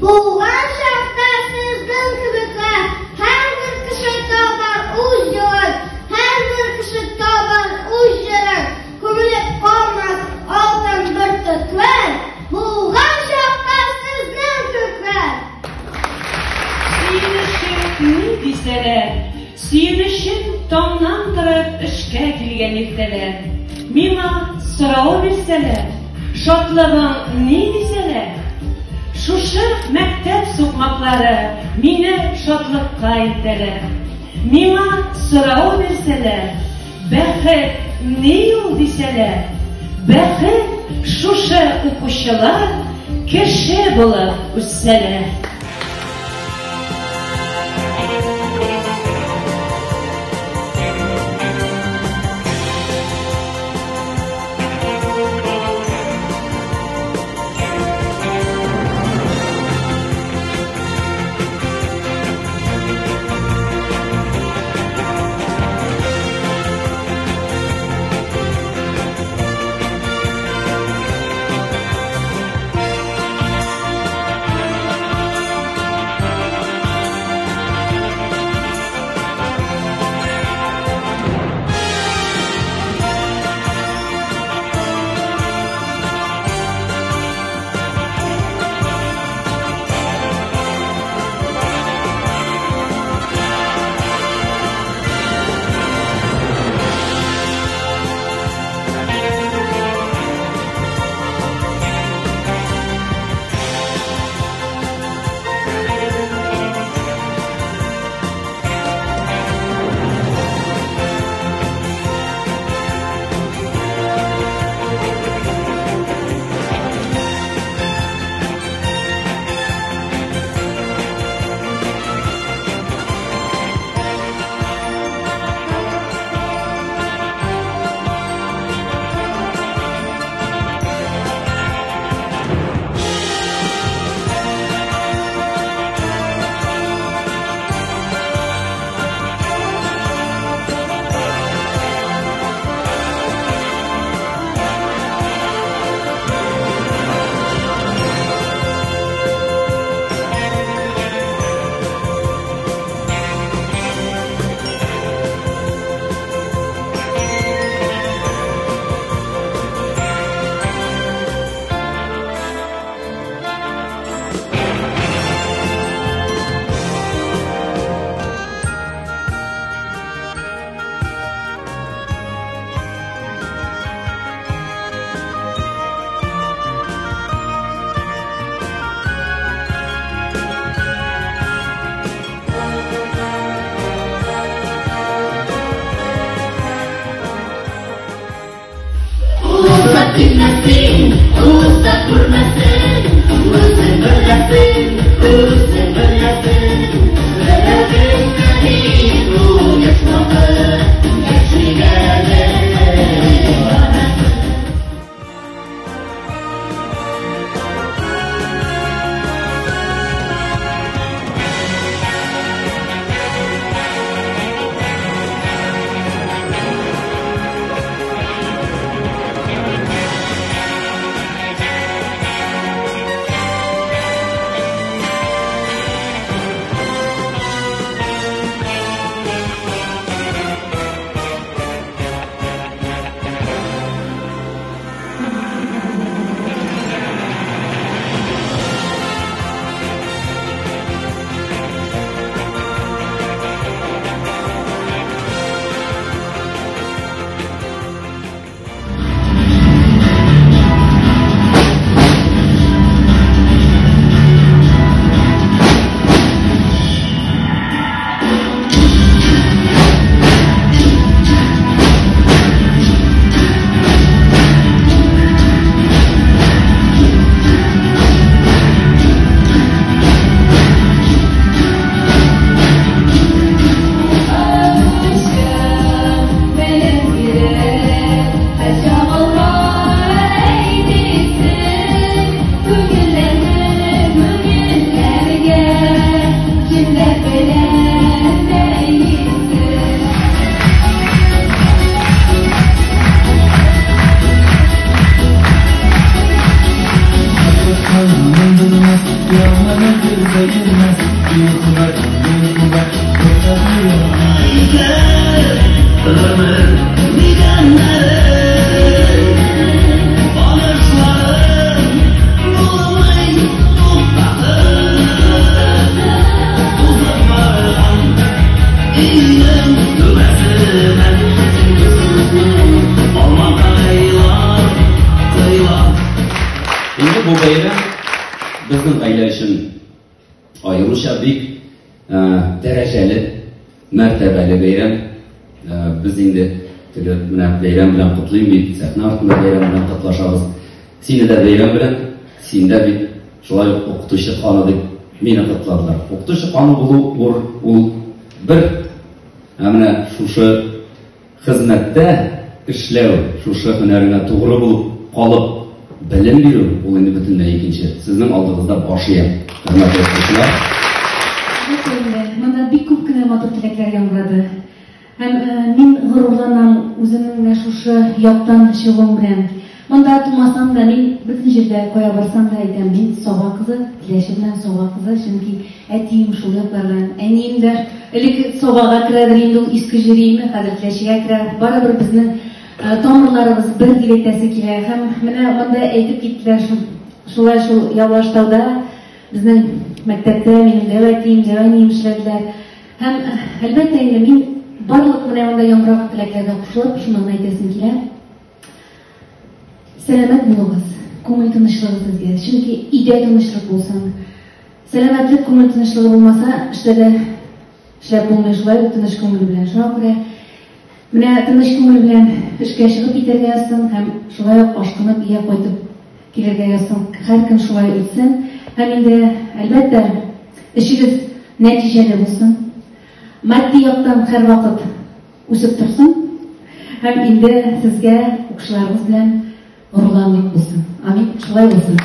Булган чакта сезнең кебекләр, һәрбер кеше табар үз юлын, һәрбер кеше табар үз җырын, күмелеп калмас алтын бөртекләр, булган чакта сезнең кебекләр. Сөенечең ни дисәләр, сөенечем таңнан торып эшкә килгән иртәләр. Миңа сорау бирсәләр, шатлыгың ни дисәләр, шушы мәктәп сукмаклары мине шатлыкка илтәләр. Миңа сорау бирсәләр, бәхет ни ул дисәләр, бәхет шушы укучылар кеше булып үссәләр. Bilmesin, usta kurmasın, uzun bırlasın, uzun bırlasın. Bırakın bu yaşamı, geçirelim. Инде бу бәйрәм безнең гаилә өчен аеруча бик дәрәҗәле, мәртәбәле бәйрәм. Без инде теге менә бәйрәм белән котлыйм бит, сәхнә артында бәйрәм белән котлашабыз. Сине дә бәйрәм белән, син дә бит шулай ук укытучы каны дип мине котладылар. Укытучы каны булу ул бер, ә менә шушы хезмәттә эшләү, шушы һөнәреңә тугры булып калып, белем бирү, ул инде бөтенләй икенче. Сезнең алдыгызда баш иям, хөрмәтле укытучылар. Әлбәттә инде, монда бик күп кенә матур теләкләр яңгырады. Һәм мин горурланам үземнең менә шушы яктан чыгуым белән. Монда тумасам да, мин бөтен җирдә, кая барсам да әйтәм, мин Саба кызы, Теләче белән Саба кызы, чөнки әтием шул яклардан, әнием дә элек Сабага керәдер инде ул Иске Җөриеме, хәзер Теләчегә керә. Барыбер безнең тамырларыбыз бер дип әйтәсе килә. Һәм менә монда әйтеп киттеләр, шулай шул Явлаштауда безнең мәктәптә минем дәү әтием, дәү әнием эшләделәр. Һәм, әлбәттә инде, мин барлык менә монда яңгыраган теләкләргә кушылып, шуны гына әйтәсем килә. Сәламәт булыгыз, күңел тынычлыгы сезгә. Чөнки өйдә тынычлык булсын. Сәламәтлек, күңел тынычлыгы булмаса, эштә дә эшләп булмый, шулай ук тыныч күңел белән. Шуңа күрә менә тыныч күңел белән эшкә чыгып китәргә язсын һәм шулай ук ашкынып өйгә кайтып килергә язсын. Һәр көн шулай үтсен. Һәм инде, әлбәттә, эшегез нәтиҗәле булсын. Матди яктан һәрвакыт үсеп торсын. Һәм инде сезгә укучыларыгыз белән горурланырлык булсын. Амин. Шулай булсын.